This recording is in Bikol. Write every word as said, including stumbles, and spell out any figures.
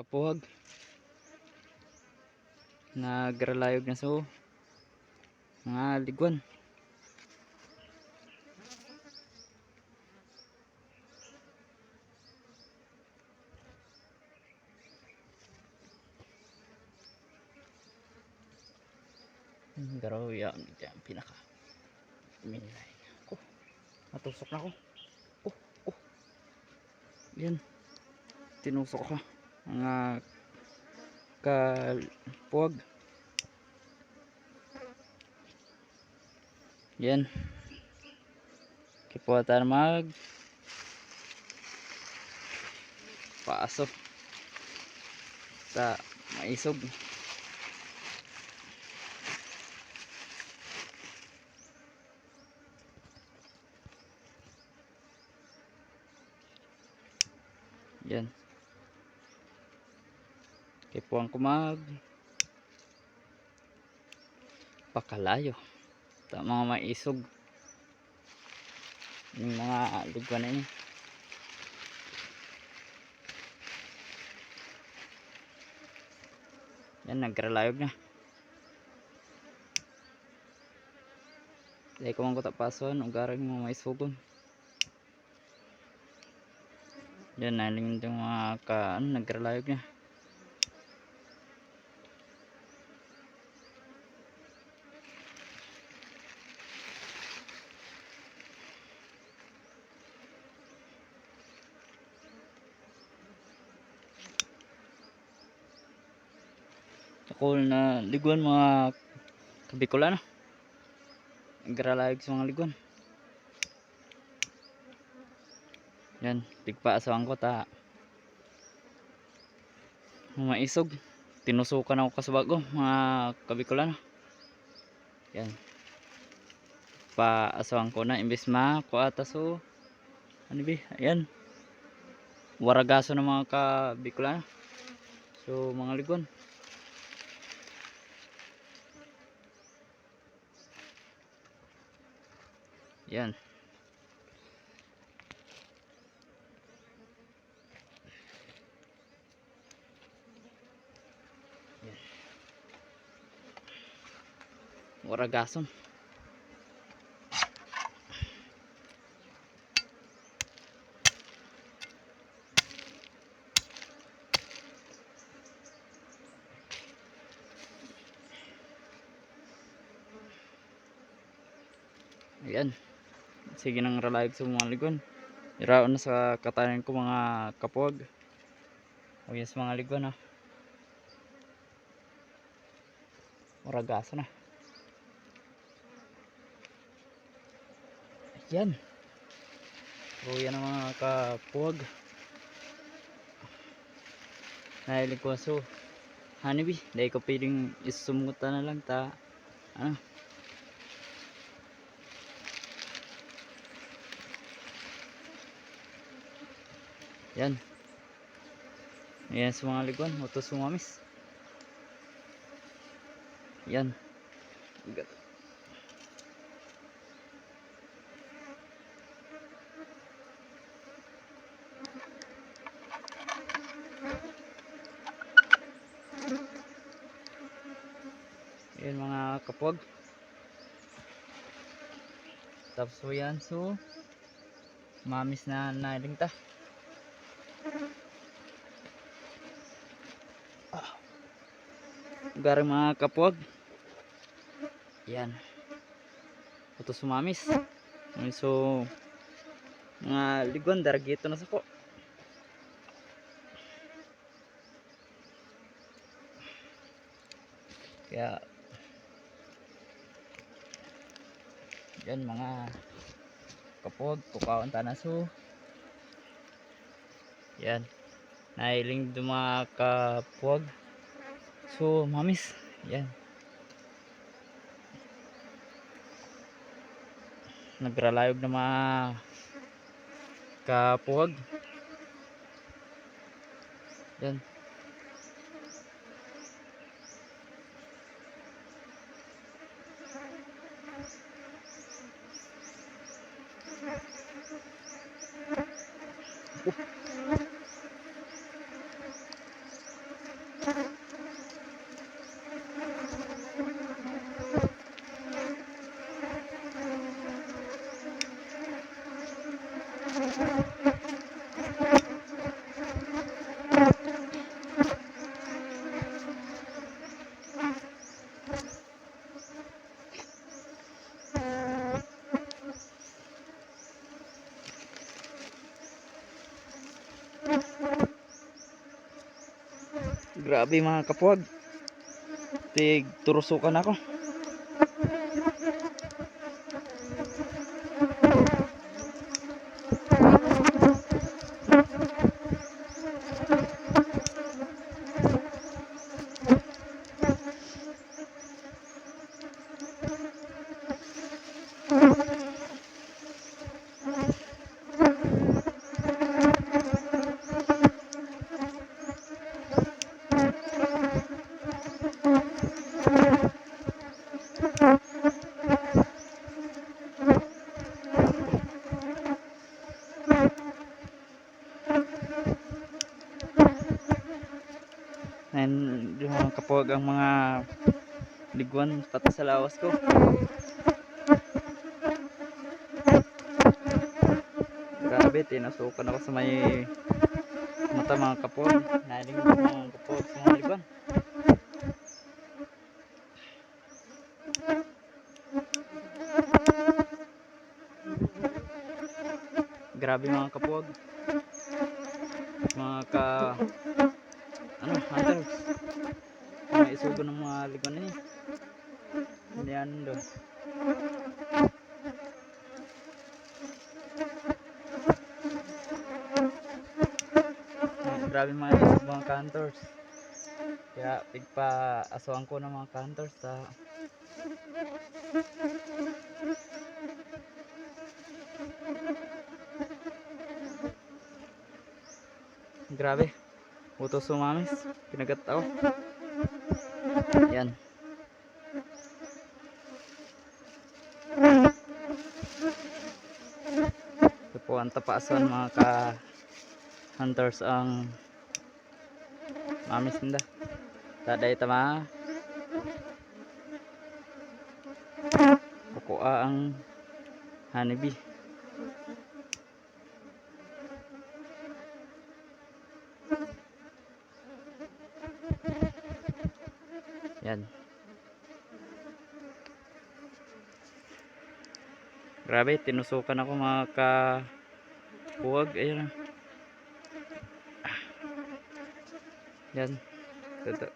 Kapuhag. Nagralayog na so mga ligwan. Hmm, garo yan. Diyan, pinaka. Minay. Ko. Matusok na ko. Oh, oh. Yan. Tinusok ko. Mga kapuwag. Yan. Kipuha tayo mag paaso sa maisog. Yan. Kipuhan ko mag pakalayo. Ta mga maisog. Yung mga ligwan na ini. Yan, nagralayog na. Dahil ko man ko tapason, ugaring mga maisogon. Yan, naling itong mga ka, ano, nagralayog na. Ako na ligwan, mga kabikulan, ah. Nagralayog sa mga ligwan. Yan, tigpaasawan ko ta maisog. Tinusukan ako kasubago, mga kabikulan. Yan. Paasawan ko na, imbis makua ta so, ano bi? Ayan. Waragaso ng mga kabikulan. So, mga ligwan. Yan. Yan. Waragason. Ayan. Sige nang ralayog sa mga ligwan. Iraon na sa katayan ko, mga kapuwag. O yes, mga ligwan, ah. Maragaso na. Ayan. So, yan ang mga kapuwag. Nahilig ko. So, honey bee, dahil ko pwedeng isumngot na lang ta. Ano? Yan. Ayan sa mga ligwan, utos sumamis. Yan. Ayan, mga kapwag. Tapos po yan, so mamis na nailing ta. Ah. Garing mga kapwag. Yan. Ito sumamis. So, mga ligwan, daragito na sako. Kaya, yan mga kapwag, kukaon ta na so. Yan. Nahiling do mga kapwag. So, mamis. Yan. Nagralayog na mga kapwag. Yan. Grabe, mga kapuwag. Tig turusukan ako. Ayan, yung mga kapuwag, ang mga ligwan pati sa lawas ko. Grabe, tinusukan ako sa may mata, mga kapuwag. Nahiling ko, mga kapuwag, sa mga ligwan. Grabe, mga kapuwag. Mga ka... ano, hunters. Mga isugo ng mga ligwan ini. Hindi, ano, do. Grabe, mga isugo, mga ka-hunters. Kaya pigpa-aswang ko ng mga ka-hunters sa... Grabe. Utos sumamis. Kinagat ako. Yan. Ito po ang tapasan, mga ka-hunters, ang mamis ninda. Taday tama. Kukua ang honeybee. Yan. Grabe, tinusukan ako, mga kapuwag. Ayun, ah. Yan. Ito,